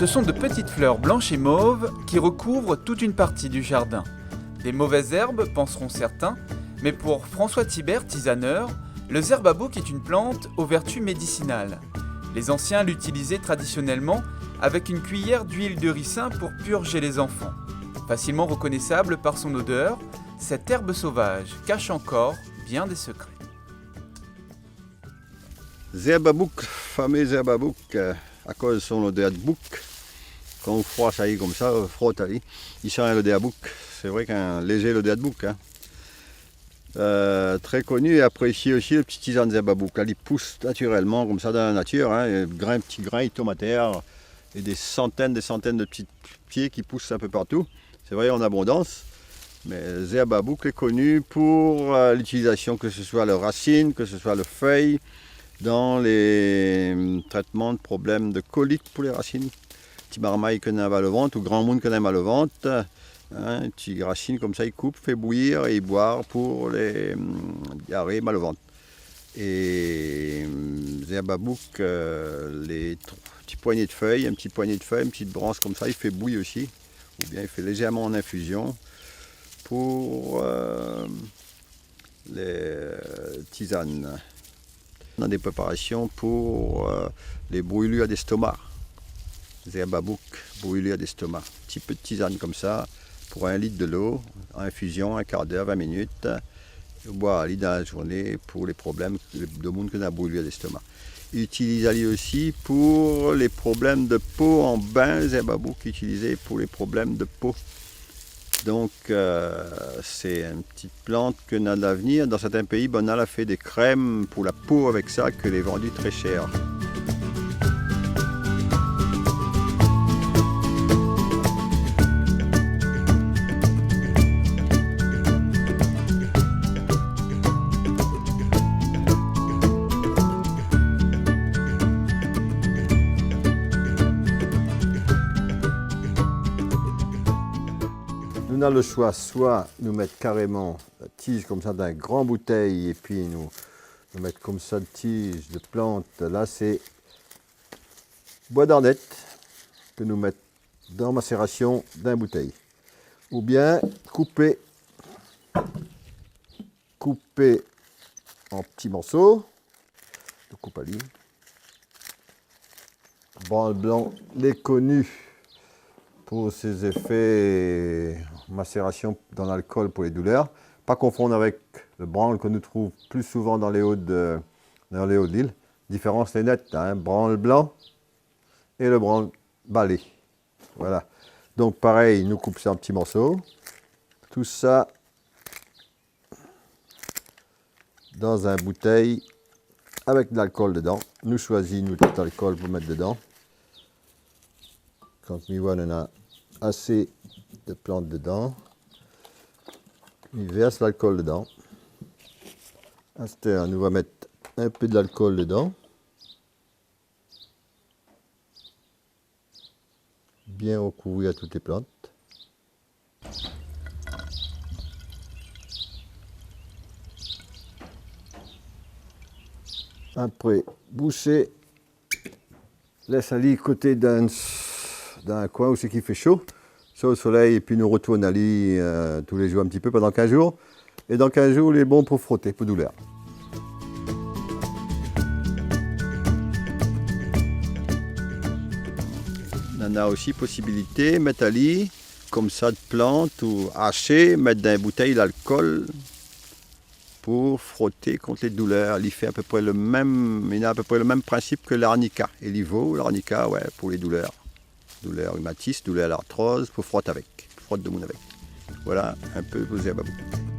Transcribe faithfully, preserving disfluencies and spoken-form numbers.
Ce sont de petites fleurs blanches et mauves qui recouvrent toute une partie du jardin. Des mauvaises herbes, penseront certains, mais pour François Thibert, tisaneur, le zèrbabouk est une plante aux vertus médicinales. Les anciens l'utilisaient traditionnellement avec une cuillère d'huile de ricin pour purger les enfants. Facilement reconnaissable par son odeur, cette herbe sauvage cache encore bien des secrets. Zèrbabouk, famé zèrbabouk, euh, akoz son lodèr de bouk. Kan ou froit ali konmsa, ou frot ali, li sint lodèr bouk. Sé vré k'in lézé lodèr de bouk, in. Euh, tré koni é aprésié osi, le ti tizane zèrbabouk la, li pous natirèlman konmsa dan la natir, in, é grin, ti grin, li tonm atèr, é dé santèn, dé santèn de ti pié ki pous in pé partou. Sé vré, an abondans. Mé zèrbabouk lé koni pou, euh, l'itilizasion, ke se soi le rasine, ke se soi le fèy, dan lé, hum, trètman de problèm de kolik pou lé rasine. Ti marmay ke néna mal o vant, ou gramoun ke néna mal o vant, in, ti rasine konmsa, li koup, fé bouyir é li boir pou lé, hum, diaré, mal o vant. É, hum, zèrbabouk, euh, lé tr-, ti poigné de fèy, in ti poigné de fèy, in ti bransh konmsa, li fé bouyi osi. Oubien li fé lézèrman an infizion pou, euh, lé, euh, tizane. Néna dé préparasion pou, euh, lé brilir d'èstoma. Zèrbabouk, brilir d'èstoma. Ti pé de tizane konmsa, pou in lit de lo, an infizion, in kar d'èr, vin minit. Ou boir ali dan la zourné pou lé problèm, lé, domoun ke néna brilir d'èstoma. Itiliz ali osi pou lé problèm de po, an bin, zèrbabouk itilizé pou lé problèm de po. Donk, euh, sé in ti plant ke néna de lavenir. Dan sèrtin péi, banna la fé dé krèm pou la po avèk sa, ke lé vandi tré shèr. Nou néna le shoi, soi nou mèt karéman la tiz konmsa dan in gran boutèy, épi nou, nou mèt konmsa de tiz de plant. La, sé boi d'arnèt ke nou mèt dan masérasion dan in boutèy. Oubien koupé, koupé an ti morso. Nou koup ali. Branle blan lé koni pou sé zéfé masérasion dan lalkol pou lé doulèr. Pa konfonn avèk le branle ke nou trouv pli souvan dan lé o de, dan lé o de lil. Diférans lé nèt, in, branle blan é le branle balé. Voilà. Donk, parèy, nou koup sa an ti morso. Tousa dan in boutèy avèk de lalkol dedan. Nou shoizi nout lalkol pou mèt dedan. Kan mi voi néna asé de plant dedan, mi vèrs lalkol dedan. Astèr, nou va mèt in pé de lalkol dedan. Bien rokouvrir tout lé plant. Apré, boushé, lès ali koté dan, dan in koin ousa ki fé sho. Sou le solèy, épi nou rotourn ali, euh, tou lé zour in ti pé pandan kinz zour. É dan kinz zour, lé bon pou froté, pou doulèr. Nana osi posibilité, mèt ali, konmsa, de plant ou ashé, mèt dan in boutèy lalkol. Pou froté kont lé doulèr, li fé apépré le mèm, li na apépré le mèm prinsip ke l'arnika. É li vo l'arnika, oué, pou lé doulèr. Doulèr rumatis, doulèr lartroz, pou frot avèk. Pou frot domoun avèk. Voilà, in pé pou zèrbabouk.